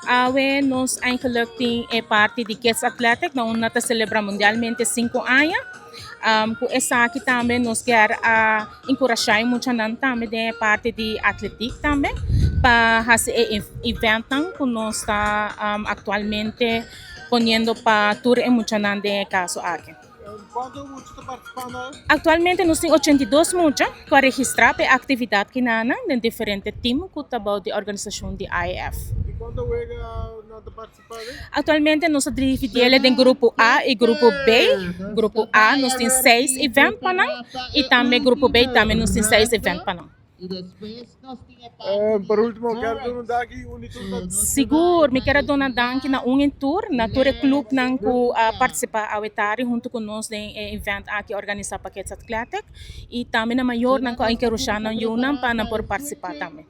Awe nos eigenlijk tin e parti di Kids Athletic na unda ta celebra mundialmente 5 aña. Cu esaki tambe nos kier a encurasha e muchanan tambe den e parti di atletiek tambe pa haci e eventnan cu nos ta actualmente poniendo pa tur e muchanan den e caso aki. Cuanto mucha ta participando awe? Actualmente nos tin 82 mucha cu a registra pa e actividad kinanan den diferente team cu ta bou di organisacion di IAF. Y cuanto wega nan ta participa den? Actualmente nos a dividiele den grupo A y grupo B. Grupo A nos tin seis event pa nan y tambe grupo B tambe nos tin seis event pa nan. Por ultimo, kier duna un danki un y tur ta. Sigur, mi kier a duna danki na un en tur, na tur e clubnan cu a participa awe tardi hunto cu nos den e event aki organisa pa Kids Athletic y tambe na mayornan cu a enkerusha nan yunan pa nan por participa tambe.